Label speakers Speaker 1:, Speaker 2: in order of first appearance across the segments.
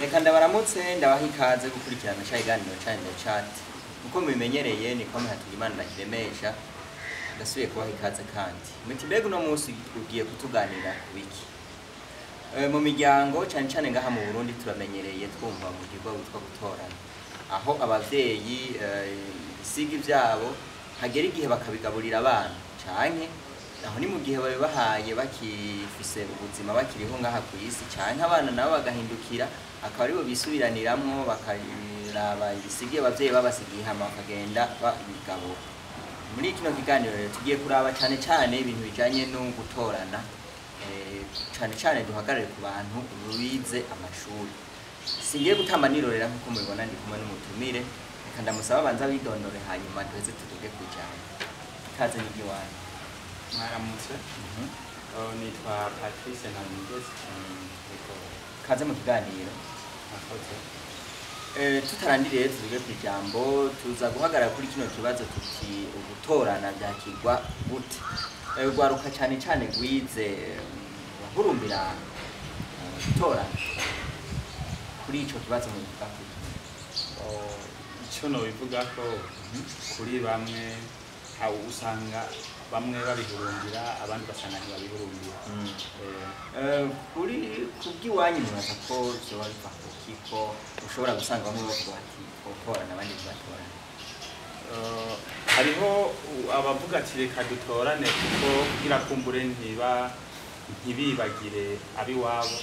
Speaker 1: Reka ndabaramutse, ndabaha ikaze gukurikirana ca kiganiro ca The Chat. Uko mubimenyereye ni Kwame Hatungimana ndakiremesha, ndasubiye kubaha ikaze. Kandi muti: "Mbega uno munsi ugiye kutuganira ku biki?" Mu miryango, cane cane ngaha mu Burundi, turamenyereye twumva umugirwa witwa gutorana, aho abavyeyi ibisigi vyabo hagera igihe bakabigaburira abana, canke aho ni mu gihe babibahaye bakifise ubuzima, bakiriho ngaha ku isi, canke abana nabo bagahindukira akaba aribo bisubiraniramwo, bakaraba ibisigi abavyeyi babasigiye, hama bakagenda babigabura. Muri kino kiganiro rero tugiye kuraba cane cane ibintu bijanye no gutorana, cane cane duhagarare ku bantu bize amashuri. Singiye gutamba nirorera, nk'uko mubibona ndi kumwe n'umutumire. Reka ndamusaba abanza bidondore, hanyuma duheze tuduge kw'ijambo. Ikaze n'igiwanyu.
Speaker 2: Mwaramutse. Nitwa Patrice Ntamugezi. Yego.
Speaker 1: Kaze mu kiganiro.
Speaker 2: Mwakoze.
Speaker 1: Tutarandiriye tuvuge ku ijambo, tuza guhagarara kuri kino kibazo tuti: ugutorana byakigwa gute? Urwaruka cane cane rwize bahurumbira gutorana. Kuri ico kibazo mubivuga kuki?
Speaker 2: Icyo nobivuga ko kuri bamwe aho usanga bamwe babihurumbira, abandi ugasanga ntibabihurumbira.
Speaker 1: Kuri kubw'iwanyu mubaza ko vyoba biva kuki, ko ushobora gusanga bamwe bavuga bati twotorana, abandi ntibatorane?
Speaker 2: Hariho abavuga ati reka dutorane kuko kugira kumbure ntibibagire abiwabo,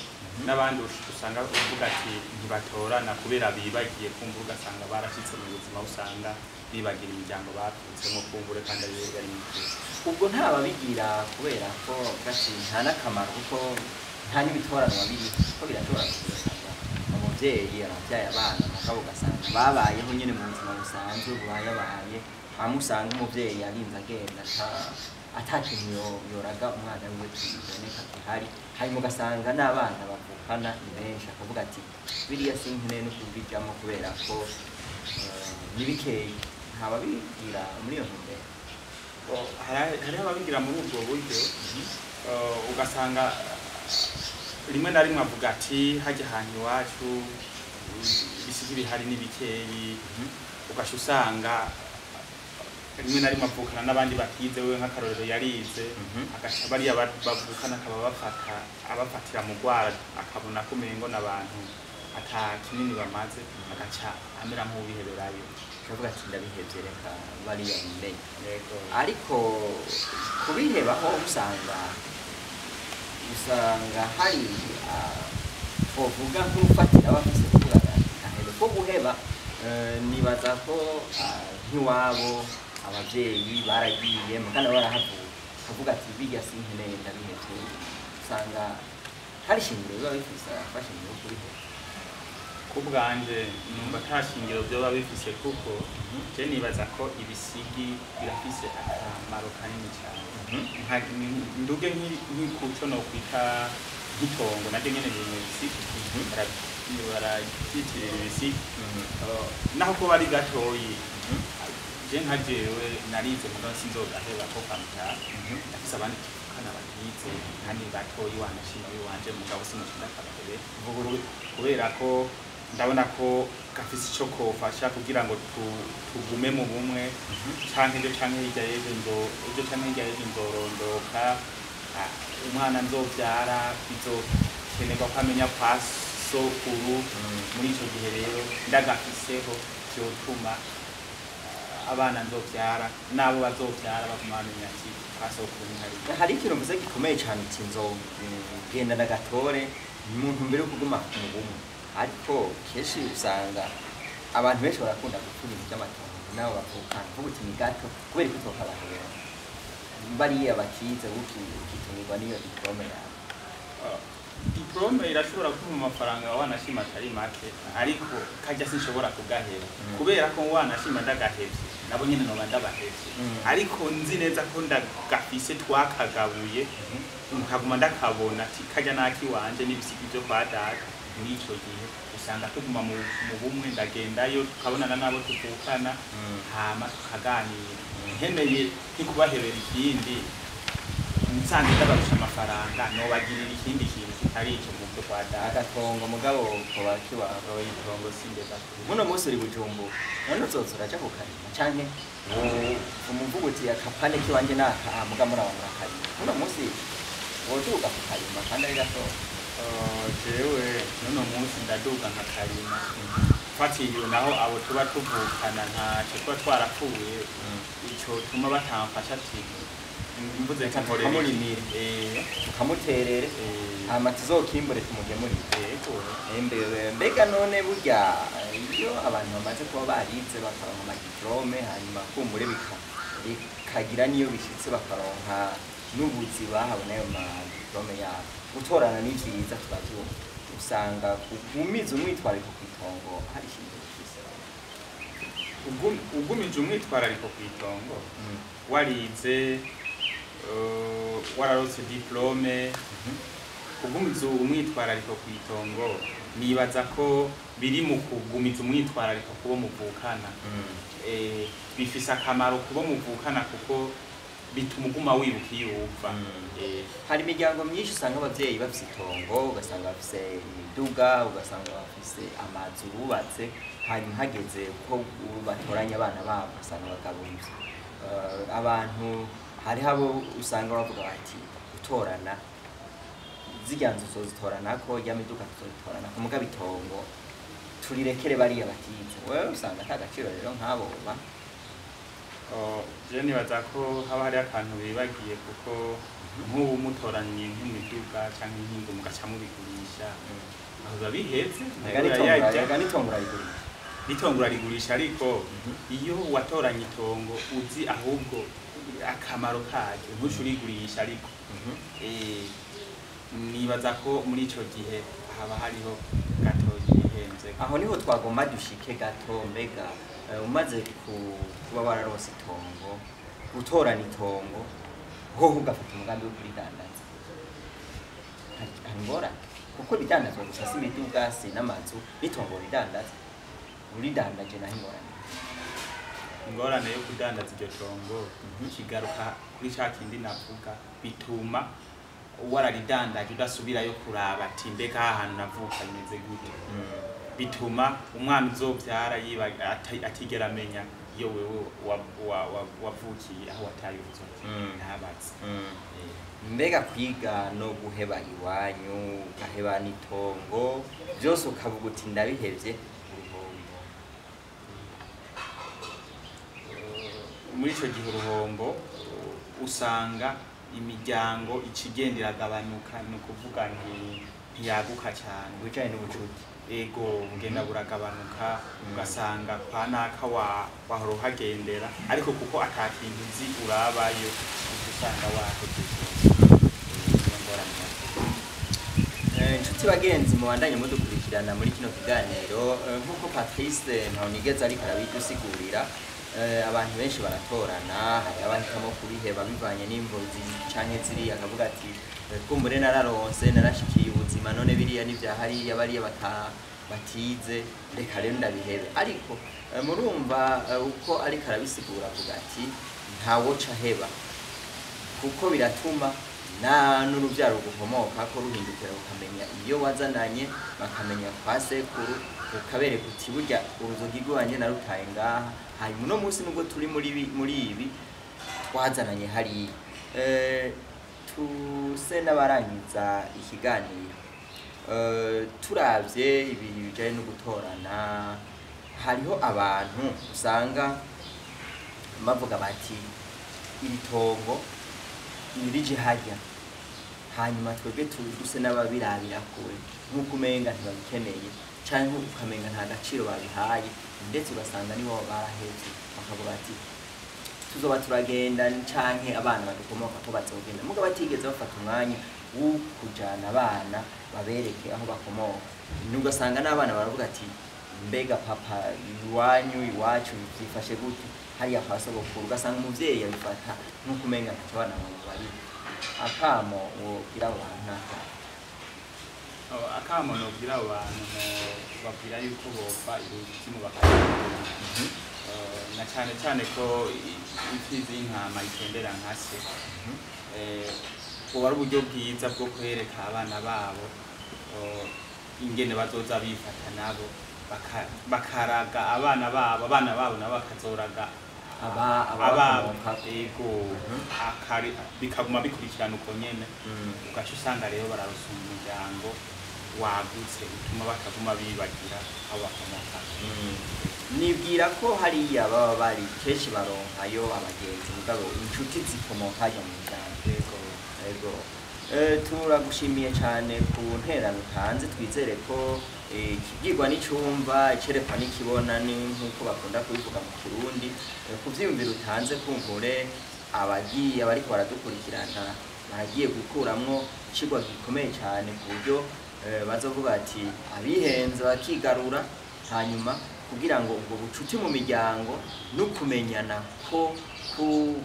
Speaker 2: n'abandi usanga uvuga ati ntibatorana kubera bibagiye, kumbura ugasanga barashitse mu buzima usanga bibagira imiryango bavutsemo, kumbure kandi ariyo yari mikuru.
Speaker 1: Ubwo nta babigira kubera ko bavuga ati nta n'akamaro, kuko nta n'ibitoranwa biriho, kuko birashobora gusanga umuvyeyi arabyaye abana, mugabo ugasanga babayeho nyene mu buzima busanzwe bubayabaye, hamwe usanga umuvyeyi arinze agenda ata kintu yoraga umwana wiwe kiboneka gihari, hanyuma ugasanga n'abana bavukana ni benshi, akavuga ati biriya sinkeneye no kubijamo kubera ko ni bikeyi. Nta babigira muri iyo ntumbero?
Speaker 2: Hariho ababigira muri ubwo buryo, ugasanga rimwe na rimwe avuga ati hajya ahantu iwacu ibisiga bihari ni bikeyi, ugaca usanga rimwe na rimwe avukana n'abandi batize, wewe nk'akarorero yarize, agaca bariya bavukana akaba bafata abafatira mu rwara, akabona ko umengo n'abantu ata kinini bamaze, agaca amera nk'uwiheberayo.
Speaker 1: Akavuga ati ndabihevye, reka bariya bimenye.
Speaker 2: Yego.
Speaker 1: Ariko kubihebaho usanga hari twovuga nk'ufatira bafise kuvuga ati ahebe ko guheba. Nibaza ko nk'iwabo abavyeyi baragiye mugana barahavuye, akavuga ati birya sinkeneye, ndabihevye. Usanga hari ishingiro biba bifise afashe yo kubiheba?
Speaker 2: Ku bwanje numva ata shingiro vyoba bifise, kuko je nibaza ko ibisigi birafise akamaro kanini cyane. Nduge nk'ikuco nokwita nk'itongo, naryo nyene biri mu bisigi, bararyitirira ibisigi. Naho kuba ari gatoyi, je nka jewe narize, mugabo sinzogaheba ko kwamutara ndafise abandi tuvukana batize kandi batoyi, wanashima wiwanje, mugabo sinoca ndakabahebe kubera ko ndabona ko gafise ico kofasha kugira ngo tugume mu bumwe, canke ejo canke hirya y'ejo ejo canke hirya y'ejo nzorondoka, umwana nzovyara bizokenerwa ko amenya kwa sokuru. Muri ico gihe rero ndagafiseho vyotuma abana nzovyara n'abo bazovyara baguma bamenya ati kwa sokuru ni hariya.
Speaker 1: Hari ikintu mvuze gikomeye cyane uti nzogenda na gatore mu ntumbero yo kuguma mu bumwe, ariko kenshi usanga abantu benshi barakunda gupfa ibintu by'amatongo nabo bavukana, kuvuga uti ni gato, kubera ko utokabahera bariya bakize, ukitumirwa n'iyo diplôme yawe.
Speaker 2: Diplôme irashobora kuba mu mafaranga wanashima atari make, ariko kajya sinshobora kugahera kubera ko wanashima ndagahevye nabo nyene noba ndabahevye. Ariko nzi neza ko ndagafise twakagabuye, nkaguma ndakabona ati kajya nakiwanje n'ibisigi byo kwa data. Muri ico gihe usanga tuguma mu bumwe, ndagendayo tukabonana n'abo tuvukana, hama tukaganira. Nkeneye nkikubahebera ikindi. Nsanze ndabarusha amafaranga, nobagirira ikindi kintu kitari ico mu byo kwa data.
Speaker 1: Agatongo mugabo koba kiwawe.
Speaker 2: Oya, itongo sindeza kuri.
Speaker 1: Muno munsi uri Bujumbura, none uzoza uraja kukarima canke umuvuga uti akapande kiwanje naka muga muraba murakarima? Muno munsi woduga kukarima kandi ari gato?
Speaker 2: Jewe n'uno munsi ndaduga nkakarima, mfatiye naho abo tuba tuvukana ntacyo tuba twarapfuye, ico tuma batamfasha ati mvuze
Speaker 1: Reka
Speaker 2: nkorera iki?
Speaker 1: tukamurimire. Tukamuterere, hama tuzokimbure tumugemurire.
Speaker 2: Yego.
Speaker 1: Mbega none burya iyo abantu bamaze kuba barize, bakaronka amadiplome, hanyuma kumbure bikagira n'iyo bishitse bakaronka n'ubuzi bahawe n'ayo madiplome yabo, gutorana ni vyiza turavyumva, usanga kugumiza umwitwarariko kw'itongo hari ikintu bifise?
Speaker 2: Ugumije umwitwarariko kw'itongo, warize, wararose diplome, kugumiza umwitwarariko kw'itongo nibaza ko biri mu kugumiza umwitwarariko kubo muvukana. Bifise akamaro kubo muvukana kuko bituma uguma wibuka iyo uva.
Speaker 1: Hari imiryango myinshi usanga abavyeyi bafise itongo, ugasanga bafise imiduga, ugasanga bafise amazu bubatse, hanyuma hageze ko batoranya abana babo ugasanga bagabura ivyo. Abantu hariho abo usanga bavuga bati gutorana zirya nzu tuzozitoranako, rya miduga tuzozitoranako, mugabo itongo turirekere bariya batize. Wewe usanga ata gaciro rero nk'abo ba
Speaker 2: Oh, je nibaza ko haba hari akantu bibagiye, kuko nk'ubu mutoranye nk'imiduga canke nk'inzu mugaca mubigurisha, aho biba biheze.
Speaker 1: Ega n'itongo, ega n'itongo urarigurisha.
Speaker 2: N'itongo urarigurisha, ariko iyo watoranye itongo uzi ahubwo akamaro karyo, ntuce urigurisha, ariko nibaza ko muri ico gihe haba hariho gato yihenze.
Speaker 1: Aho niho twagomba dushike gato. Mbega umaze kuba wararose itongo, gutorana itongo, hoho ugafata umugambi wo kuridandaza, hari ingorane? Kuko ibidandazwa gusa si imiduga, si n'amazu, n'itongo ridandaza. Uridandaje naho ingorane?
Speaker 2: Ingorane yo kudandaza iryo tongo kigaruka kuri ca kindi navuga, bituma wararidandaje udasubirayo kuraba ati mbega aha hantu navuka bimeze gute. Bituma umwana uzovyara yiba atigera amenya iyo wewe wavukiye, aho wataye uruzogi, ntabaze.
Speaker 1: Mbega kwiga no guheba iwanyu, ugaheba n'itongo byose, ukavuga uti ndabihevye, uruhombo?
Speaker 2: Muri ico gihe uruhombo, usanga imiryango icigenda iragabanuka, ni ukuvuga ntiyaguka cyane.
Speaker 1: Ibijanye n'ubucuti.
Speaker 2: Ego, bugenda buragabanuka, ugasanga kwa naka wahora uhagendera, ariko kuko ata kintu uzi urabayo, uca usanga wahejeje. Niyo ngorane nyakuri.
Speaker 1: Inshuti bagenzi mubandanye mudukurikirana muri kino kiganiro, nk'uko Patrice Ntawunigeze ariko arabidusigurira, abantu benshi baratorana, hari abahitamo kubiheba bivanye n'imvo canke ziriya, akavuga ati kumbure nararonse, narashikiye ubuzima, none biriya n'ivya hariya bariya batize, reka rero ndabihebe. Ariko murumva uko ariko arabisigura, avuga ati ntawoca aheba, kuko biratuma na n'urubyaro rugukomoka ko ruhindukira rukamenya iyo wazananye, bakamenya kwa sekuru, ukabereka uti burya uruzogi rwanjye narutaye ngaha, hanyuma uno munsi nubwo turi muri ibi twazananye hariya. Tuse n'abarangiza ikiganiro. Turavye ibintu bijanye no gutorana, hariho abantu usanga bavuga bati iri tongo nirije harya, hanyuma twebwe duse n'ababirabira kure, nk'uko umenga ntibabikeneye, canke ukamenga nta gaciro babihaye, ndetse ugasanga nibo barahevye, bakavuga ati tuzoba turagenda canke abana badukomoka ko bazogenda, muga batigeze bafata umwanya wo kujana abana babereke aho bakomoka. Ugasanga n'abana baravuga ati mbega papa, iwanyu, iwacu byifashe gute, hariya kwa sogokuru? Ugasanga umuvyeyi abifata nk'uko umenga ntacyo abana bamubarira. Akamo wobwira abo bantu n'akahe?
Speaker 2: Oh, akamo nobwira abo bantu, babwira yuko bova iruzimu bakagenda, na cyane cyane ko imfizi y'intama itembera nka se. Buba ari uburyo bwiza bwo kwereka abana babo ingene bazoza bifata nabo, bakaraga abana babo, abana babo nabo bakazoraga ababo.
Speaker 1: Ababakomokako.
Speaker 2: Ego, bikaguma bikurikirana uko nyene. Ugaca usanga rero bararonse umuryango wagutse utuma bataguma bibagira aho bakomoka.
Speaker 1: Nibwira ko hariya baba bari kenshi baronkayo abagenzi, mugabo inshuti zikomoka hajya mu miryango.
Speaker 2: Yego.
Speaker 1: Ego. Turagushimiye cyane ku nterano utanze. Twizere ko ikibwirwa n'icumva, icerekwa n'ikibona, ni nk'uko bakunda kubivuga mu Kirundi. Ku vyiyumviro utanze, kumbure abagiye abariko baradukurikirana baragiye gukuramwo icigwa gikomeye cyane, ku buryo bazovuga ati abihenze bakigarura, hanyuma kugira ngo ubwo bucuti mu miryango no kumenyana ko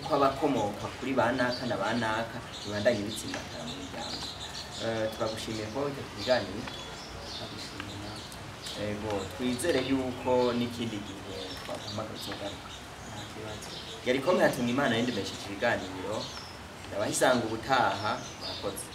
Speaker 1: kw'abakomoka kuri ba naka na ba naka bibandanye bitsimbatara mu miryango. Turagushimiye kuba witabye ikiganiro.
Speaker 2: Ndagushimiye nawe.
Speaker 1: Ego, twizere yuko n'ikindi gihe twaguhamagara uzogaruka.
Speaker 2: Nta kibazo.
Speaker 1: Yari komwe hatunga Imana yindemesha ikiganiro. Ndabahisanga ubutaha, murakoze.